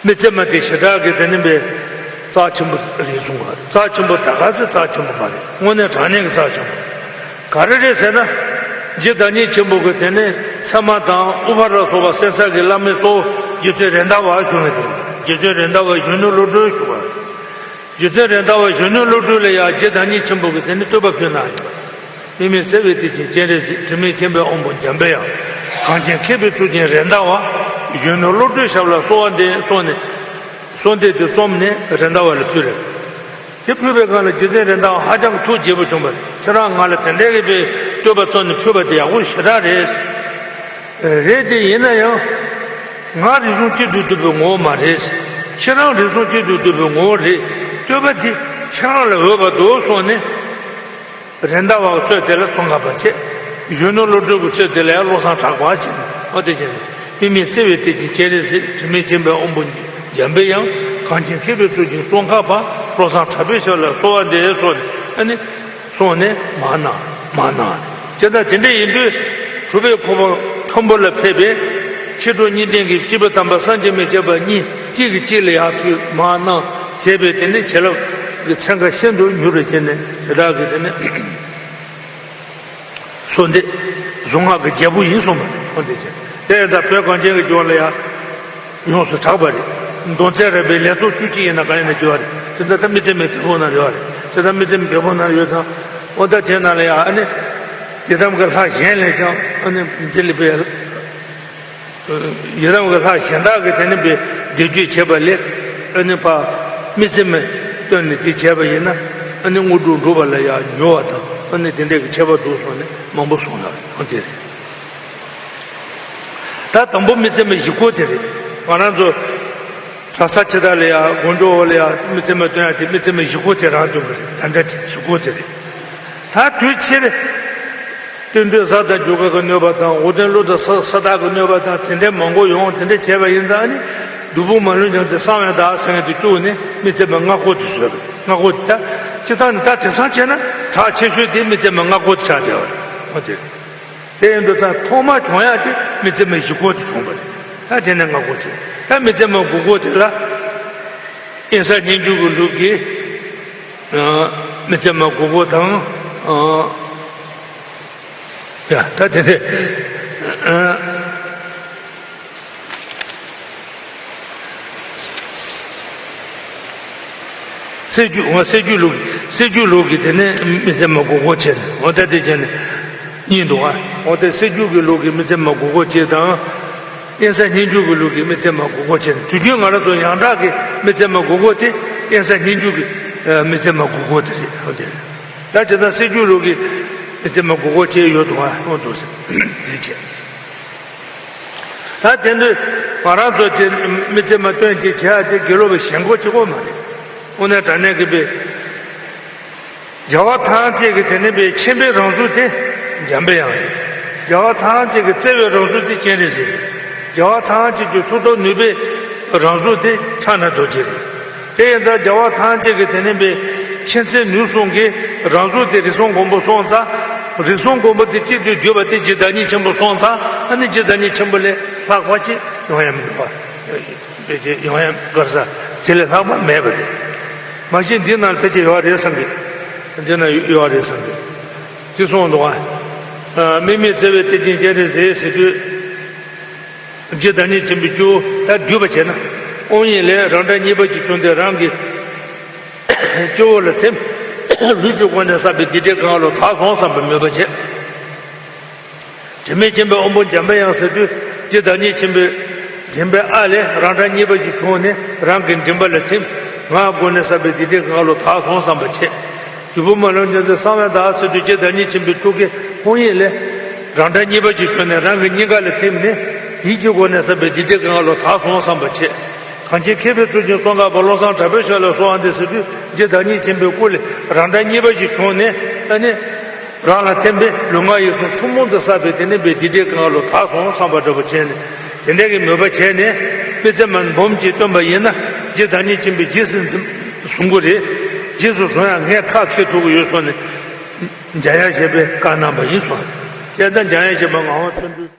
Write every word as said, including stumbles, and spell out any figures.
མི་ཚེ་མ་དེ་ཞེ་དྲག་གི་དེ་ནི་པའི་རྩ་ཆེན་པོ་རེད་གསུང་བ་རེད། རྩ་ཆེན་པོ་ད་ག་ཚོད་རྩ་ཆེན་པོ་མ་རེད། དངོས་གནས་དྲང་གནས་ཀྱི་རྩ་ཆེན་པོ་ག་རེ་རེད་ཟེར་ན། རྗེ་བདག་ཉིད་ཆེན་པོ་གི་དེ་ནི་ཚད་མ་དང་ཨུ་པ་ར་སོགས་པ་གསན་ས་གི་བླ་མའི་གཙོ་བོ་རྗེ་བཙུན་རེད་མདའ་བ་བཞུགས་ཡོད་དེ། རྗེ་བཙུན་རེད་མདའ་བ་གཞོན་ནུ་བློ་གྲོས་བཞུགས་པ་རེད། རྗེ་བཙུན་རེད་མདའ་བ་གཞོན་ནུ་བློ་གྲོས་ལ་ཡང་རྗེ་བདག་ཉིད་ཆེན་པོ་གི་དེ་ནི་བསྟོད་པ་ཕུལ་གནང་ཡོད་པ། དམིགས་མེད་བརྩེ་བའི་གཏེར་ཆེན་སྤྱན་རས་གཟིགས། དྲི་མེད་མཁྱེན་པའི་དབང་པོ་འཇམ་པའི་དབྱངས། གངས་ཅན་མཁས་པའི་གཙུག་རྒྱན་རེད་མདའ་བ། གཞོན་ནུ་བློ་གྲོས་ཞབས་ལ་གསོལ་བ་འདེབས་གསུངས་ནས། གསོལ་འདེབས་དེ་རྩོམ་ནས་རེད་མདའ་བ་ལ་ཕུལ་རེད། དེ་ཕུལ་བའི་སྒང་ལ་རྗེ་བཙུན་རེད་མདའ་བ་ཧ་ཅང་གི་ཐུགས་དགྱེས་པོ་བྱུང་བ་རེད། ཁྱེད་རང་ང་ལ་དེ་འདྲའི་གི་པའི་བསྟོད་པ་རྩོམ་ནས་ཕུལ་བ་དེ་ཡག་པོ་ཞེ་དྲག་རེད། རེད་དེ་ཡིན་ན་ཡང་། ང་རིག་གཞུང་གཅིག་ཏུ་གཏུགས་པའི་ངོ་བོ་མ་རེད། ཁྱེད་རང་རིག་གཞུང་གཅིག་ཏུ་གཏུགས་པའི་ངོ་བོ་རེད། བསྟོད་པ་འདི་ཁྱེད་རང་ལ་འོས་པ་འདུག་གསུངས་ནས། རེད་མདའ་བ་གི་ཚོད་དེ་ལ་ཙོང་ཁ་པ་བྱས། གཞོན་ནུ་བློ་གྲོས་ཀྱི་ཚོད་དེ་ལ་ཡང་བློ་བཟང་གྲགས་པ་བྱས། ཨོ་དེ་བྱས་ནས་དམིགས་མེད་བརྩེ་བའི་གཏེར་ཆེན་སྤྱན་རས་གཟིགས། དྲི་མེད་མཁྱེན་པའི་དབང་པོ་འཇམ་པའི་དབྱངས། གངས་ཅན་མཁས་པའི་གཙུག་རྒྱན་ཙོང་ཁ་པ། བློ་བཟང་གྲགས་པའི་ཞབས་ལ་གསོལ་བ་འདེབས་གསུངས་ནས། ཨ་ནི། གསུངས་ནས་མར་གནང་། མར་གནང་། དེ་ལྟར་དེ་འདྲ་ཡིན་དུས། གྲུབ་པའི་གོ་འཕང་མཐོན་པོ་ལ་ཕེབས་པའི་མཁས་གྲུབ་གཉིས་ལྡན་གྱི་སྐྱེས་བུ་དམ་པ་སངས་རྒྱས་མི་བརྒྱ་པ་གཉིས་གཅིག་གིས་གཅིག་ལ་ཡར་ཕུལ། མར་གནང་བྱས་པའི་དེ་ནི་བྱིན་རླབས་ཀྱི་ཚན་ཁ་ཤིན་ཏུ་མྱུར་བར་བྱས་ནས་དེ་དག་གི་དེ་ནི་གསོལ་འདེབས་གཟུངས་སྔགས་ཀྱི་རྒྱལ་པོ་ཡིན་གསུངས་པ་རེད། ཁོང་དེ་བྱས་དེ་ཡང་ད་བོད་གངས་ཅན་གྱི་ལྗོངས་ལ་ཡང་། ཡོངས་སུ་གྲགས་པ་རེད། མདོ་མཛངས་རབ་པའི་ལེགས་ཚོགས་བཅུ་གཅིག་ཡིན་ན་གང་ཡིན་ན་བརྗོད་པ་རེད། དེ་ལྟར་ད་མི་ཚེ་མའི་བེམ་པོ་ན་ཡོད་རེད། དེ་ལྟར་མི་ཚེ་མའི་བེམ་པོ་ན་ཡོད་ཙང་། འོ་ད་དེ་ནང་ལ་ཡང་ཨ་ནི། ཡི་དམ་གྱི་ལྷ་གཞན་ལས་ཀྱང་ཨ་ནི་འདི་ལ་བའི། ཡི་དམ་གྱི་ལྷ་གཞན་དག་གིས་དེ་ནི་བའི་བཟླས་བརྗོད་བྱས་པ་ལས། ཨ་ནི་ཕ། མི་ཚེ་མའི་བཏོན་ནས་དེ་བྱས་པ་ཡིན་ན། ཨ་ནི་དངོས་གྲུབ་འགྲུབ་པ་ལ་ཡང་མྱུར་བ་དང་ཨ་ནི་དེ་འདྲའི་གི་ཁྱད་པར་འདུག་གསུངས་ནས་མང་པོ་གསུངས་ལ་འོ་དེ་རེད། ད་དང་པོ་མི་ཚེ་མའི་གཞི་སྒོ་དེ་རེད། ང་རང་ཚོ་གྲྭ་ས་ཆེ་དག་ལ་ཡ་དགོན་སྐྱོར་འོག་ལ་ཡ་མི་ཚེ་མ་སྟོན་ཡ་དེ་མི་ཚེ་མའི་གཞི་སྒོ་དེ་རང་སྟོན་གི་རེད། ད་ལྟ་གཞི་སྒོ་དེ་རེད། ད་དུས་ཕྱིར་སྟོན་དུས་གཟའ་དང་རྒྱུ་སྐར་གྱི་གནོད་པ་དང་འོ་དེ་ལོ་དང་ས་ས་དག་གི་གནོད་པ་དང་དེ་འདྲའི་མང་པོ་ཡོང་དེ་འདྲ་བྱས་པ་ཡིན་ཙང་ནི་སྒྲུབ་ཕུག་མ་ལུས་རྒྱལ་མཚན་གསང་བའི་བདག་ཟེར་མཁན་དེ་བཅུག་ནས་མི་ཚེ་མའི་སྔ་སྒོ་དེ་བཟོས་པ་རེད། སྔ་སྒོ་དེ་ད་སྤྱི་བཏང་ནི་ད་དེང་སང་བྱས་ན་གྲགས་ཆེ་ཤོས་དེ་མི་ཚེ་མའི་སྔ་སྒོ་དེ་ཆགས་བསྡད་པ་རེད། འོ་དེ་རེད། དེ་ཡིན་དུས་ད་ཐོག་མ་བྱུང་ཡག་དེ་མི་ཚེ་མའི་གཞི་སྒོ་དེ་བྱུང་བ་རེད། ད་དེ་ནས་སྔ་སྒོ་བྱས། ད་མི་ཚེ་མའི་དགུ་སྒོ་དེ་ལ་དབེན་ས་སྙན་བརྒྱུད་ཀྱི་ལུགས་ཀྱི་ཨ་མི་ཚེ་མའི་དགུ་སྒོ་དང་ཨ་ཡ་ད་དེ་ནས་ཨ། སྲད་རྒྱུད་ང་སྲད་རྒྱུད་ལུགས་སྲད་རྒྱུད་ལུགས་ཀྱི་དེ་ནས་མི་ཚེ་མའི་དགུ་སྒོ་བྱས་ནས་འོ་ད་དེ་བྱས་ནས་གཉིས་འདུག་ཨ། འོ་ད་སྲད་རྒྱུད་ཀྱི་ལུགས་ཀྱི་མི་ཚེ་མའི་དགུ་སྒོ་བྱས་དང་། དབེན་ས་སྙན་བརྒྱུད་ཀྱི་ལུགས་ཀྱི་མི་ཚེ་མའི་དགུ་སྒོ་བྱས་ནས་དུས་རྒྱུན་ང་རང་ཚོ་ཡང་དག་གི་མི་ཚེ་མའི་དགུ་སྒོ་དེ་དབེན་ས་སྙན་བརྒྱུད་ཀྱི་མི་ཚེ་མའི་དགུ་སྒོ་དེ་རེད། འོ་དེ་རེད། ད་དེ་ལྟར་སྲད་རྒྱུད་ལུགས་ཀྱི་མི་ཚེ་མའི་དགུ་སྒོ་བྱས་ཡོད་འདུག་ཨ། འོ་འདུག་ཟེར་དེ་བྱས། ད་དེ་འདྲ་ང་རང་ཚོ་དེ་མི་ཚེ་མ་སྟོན་ཅིག་བྱེད་ཡ་དེ་དགེ་སློབ་པའི་ཞེན་ཁོག་གཅིག་པོ་མ་རེད། དངོས་གནས་དྲང་གནས་ཀྱི་པའི་རྒྱལ་བ་ཐམས་ཅད་ཀྱི་དེ་ནས་པའི་མཁྱེན་པའི་རང་གཟུགས་དེ་འཇམ་པའི་དབྱངས་རེད། རྒྱལ་བ་ཐམས་ཅད་ཀྱི་བརྩེ་བའི་རང་གཟུགས་དེ་སྤྱན་རས་གཟིགས་རེད། རྒྱལ་བ་ཐམས་ཅད་ཀྱི་མཐུ་སྟོབས་ནུས་པའི་རང་གཟུགས་དེ་ཕྱག་ན་རྡོ་རྗེ་རེད། དེ་ཡིན་ཙང་རྒྱལ་བ་ཐམས་ཅད་ཀྱི་དེ་ནས་པའི་མཁྱེན་བརྩེ་ནུས་གསུམ་གྱི་རང་གཟུགས་དེ་རིགས་གསུམ་མགོན་པོ་སོང་ཙང་། རིགས་གསུམ་མགོན་པོ་དེ་གཅིག་ཏུ་གྱུར་པ་དེ་རྗེ་བདག་ཉིད་ཆེན་པོ་སོང་ཙང་ཨ་ནི་རྗེ་བདག་ཉིད་ཆེན་པོ་ལས་ལྷག་པ་ཅིག་ཡོང་ཡ་མི་འདུག་པ། ཕལ་ཆེར་ཡོང་ཡ་གར་ས་དེ་ལས་ལྷག་པ་མེད་པ་རེད། མ་གཞི་འདི་ནང་ཕལ་ཆེར་ཡོད་རེད་བསམ་གི། འདི་ན་ཡོད་རེད་བསམ་གི། དེ་སོང་འདུག་ཨ། དམིགས་མེད་བརྩེ་བའི་གཏེར་ཆེན་སྤྱན་རས་གཟིགས་ཟེར་དུས། རྗེ་བདག་ཉིད་ཆེན་པོའི་བཅུ་ད་བསྡུས་པ་བྱས་ན། དབང་ཡིན་ལས་རང་སྒྲ་གཉིས་པ་ཅིག་བྱུང་སྟེ་རང་གི་སྤྱི་བོ་ལ་ཐིམ། ལུས་ཀྱི་སྒོ་ནས་བསགས་པའི་སྡིག་སྒྲིབ་གང་ལོ་དག་སོང་བསམ་པའི་མོས་པ་བྱས། དྲི་མེད་མཁྱེན་པའི་དབང་པོ་འཇམ་པའི་དབྱངས་ཟེར་དུས་རྗེ་བདག་ཉིད་ཆེན་པོའི་མགྲིན་པའི་ཨ་ལས་རང་སྒྲ་གཉིས་པ་ཅིག་བྱུང་ནས་རང་གི་མགྲིན་པ་ལ་ཐིམ། ངག་སྒོ་ནས་བསགས་པའི་སྡིག་སྒྲིབ་གང་ལོ་དག་སོང་བསམ་པ་བྱས། ཡུལ་པོ་མ་ལུས་རྒྱལ་མཚན་གསང་བའི་བདག་ཟེར་དུས་རྗེ་བདག་ཉིད་ཆེན་པོའི་ཐུགས་ཀའི་དབང་ཡིན་ལས། རང་སྒྲ་གཉིས་པ་ཅིག་བྱུང་ནས་རང་གི་སྙིང་ག་ལ་ཐིམ་ནས་ཡིད་ཀྱི་སྒོ་ནས་བསགས་པའི་སྡིག་སྒྲིབ་གང་ལོ་དག་སོང་བསམ་པ་བྱས། གངས་ཅན་མཁས་པའི་གཙུག་རྒྱན་ཙོང་ཁ་པ་བློ་བཟང་གྲགས་པའི་ཞབས་ལ་གསོལ་བ་འདེབས་ཟེར་དུས་རྗེ་བདག་ཉིད་ཆེན་པོའི་སྐུ་ལས་རང་སྒྲ་གཉིས་པ་ཅིག་བྱུང་ནས་ཨ་ནི། རང་ལ་ཐིམ་པས་ལུས་ངག་ཡིད་གསུམ་ཐུན་མོང་དུ་བསགས་པའི་དེ་ནི་པའི་སྡིག་སྒྲིབ་གང་ལོ་དག་སོང་བསམ་པ་འདྲ་པོ་བྱས་ནས་དེ་འདྲ་གི་མོས་པ་བྱས་ནས་མི་ཚེ་མ་འབུམ་གཅིག་བཏོན་པ་ཡིན་ན་རྗེ་བདག་ཉིད་ཆེན་པོས་རྗེས་སུ་འཛིན་བཟུང་གི་རེད། རྗེས་སུ་བཟུང་ཡང་ངས་ཁ་ཁྱེར་ཐུབ་ཀྱི་ཡོད་གསུངས་ནས། འཇམ་དབྱངས་བཞད་པས་བཀའ་གནང་བ་ཡིན་གསུངས། དེ་ལྟར་འཇམ་དབྱངས་བཞད་པ་ངག་དབང་བརྩོན་འགྲུས།